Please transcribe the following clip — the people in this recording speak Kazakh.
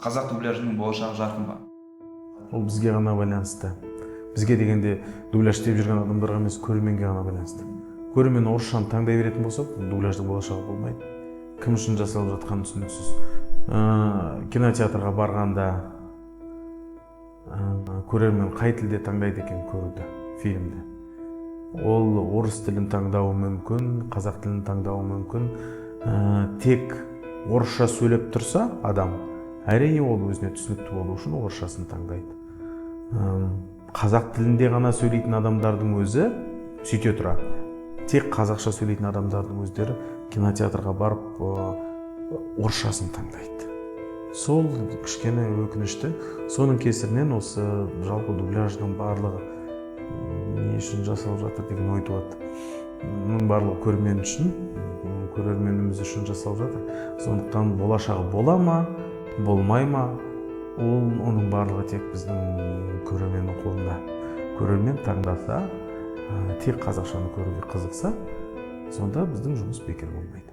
Қазақ дубляжының болашағы жарқын ба? Ол бізге ғана байланысты. Бізге дегенде, дубляж істеп жүрген адамдарға емес, көрерменге ғана байланысты. Көрермен орысшаны таңдай беретін болса, дубляждың болашағы болмайды. Кім үшін жасалып жатқаны түсініксіз. Кинотеатрға барғанда көрермен қай тілде таңдайды екен көруді фильмді? Ол орыс тілін таңдауы мүмкін, қазақ тілін таңдауы мүмкін. Тек орысша сөйлеп тұрса адам, әрине, ол өзіне түсінікті болу үшін орысшасын таңдайды. Қазақ тілінде ғана сөйлейтін адамдардың өзі, сөйте тұра, тек қазақша сөйлейтін адамдардың өздері кинотеатрға барып орысшасын таңдайды. Сол кішкене өкінішті. Соның кесірінен осы жалпы дубляждың барлығы не үшін жасалып жатыр деген ой туады. Мұның барлығы көрермен үшін, көрерменіміз үшін жасалып жатыр. Сондықтан болашағы бола ма, болмай ма, ол оның барлығы тек біздің көрерменнің қолында. Көрермен таңдаса, тек қазақшаны көруге қызықса, сонда біздің жұмыс бекер болмайды.